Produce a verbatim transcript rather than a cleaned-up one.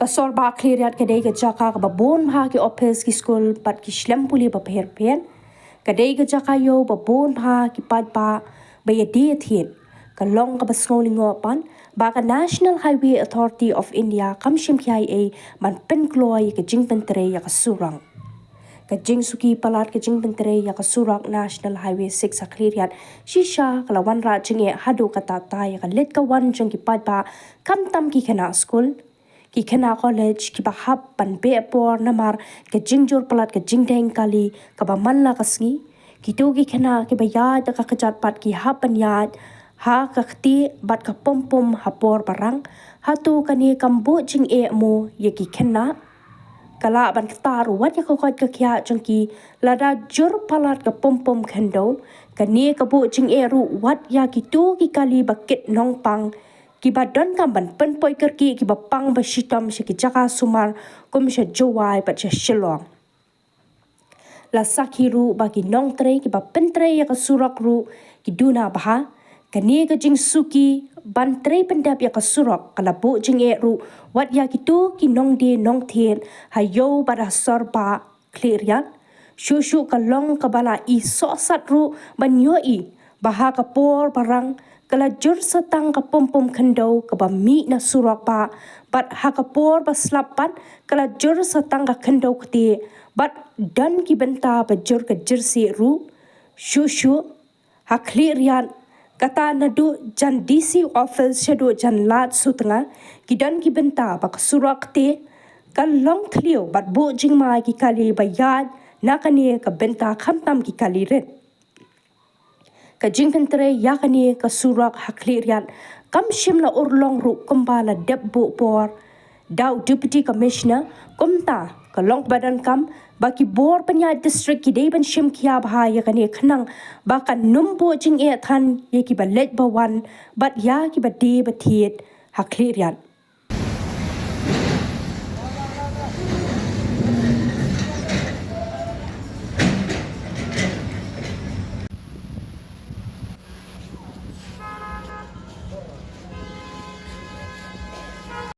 Ka Sorbah Khliehriat ka dei ka jaka kaba bun bha ki ophis, ki skul bad ki shlem pule bapher bapher. Ka dei ka jaka ïew ba bun bha ki paidbah ba ïadie ïathied. Ka long kaba sngew lyngngoh pat ba ka National Highway Authority of India kam shim khia ei ei ban pynkloi ïa ka jingpyntrei ïa ka surok. Ka jingsuki palat ka jingpyntrei ïa ka surok National Highway six ha Khliehriat shisha ka la wanrah jingeh haduh katta katta ïa ka leit ka wan jong ki paidbah, khamtam ki khynnah skul, ki khynnah college kiba hap ban beh por namar ka jingjur palat ka jingdeng kali kaba man la ka sngi. Kito ki khynnah kiba ïaid da ka kjat pat ki hap ban ïaid ha ka kti bad ka pum pum ha por ba rang. Hato kane kam buh jingeh mo ïa ki khynnah? Ka lah ban ktar wat ïa ka koit ka khiah jong ki lada jur palat ka pum pum khyndew. Kane ka buh jingeh ruh wat ïa kito ki kali ba kit nongpang kiba donkam ban pynpoi kyrkieh kiba pang ba shitom sha ki jaka sumar kum sha Jowai bad sha Shillong. La sakhi ruh ba ki nongtrei kiba pyntrei ïa ka surok ruh ki duna bha. Kane ka jingsuki ban trei pyndep ïa ka surok ka la buh jingeh ruh wat ïa kito ki nongdie nongthied ha ïew bad ha Sorbah Khliehriat. Shuh shuh ka long kaba la i sohsat ruh ban ïohi ba ha ka por ba rang ka la jur sa tang ka pum pum khyndew kaba mih na surok bah, bad ha ka por ba slap pat ka la jur sa tang ka khyndew kti, bad don ki bynta ba jur ka jyrsieh ruh. Shuh shuh ha Khliehriat, kata naduh jan D C office shaduh jan lad sutnga, ki don ki bynta ba ka surok kti ka long thliew bad buh jingma ïa ki kali ba ïaid na kane ka bynta khamtam ki kali rit. Ka jingpyntrei ïa kane ka surok ha Khliehriat kam shym la urlong ruh kumba la dep buh por da u Deputy Commissioner. Kumta ka long kaba donkam ba ki bor pynïaid district ki dei ban shim khia bha ïa kane khnang ba kan ym buh jingeh than ïa kiba leit ba wan bad ïa kiba die ba thied ha Khliehriat.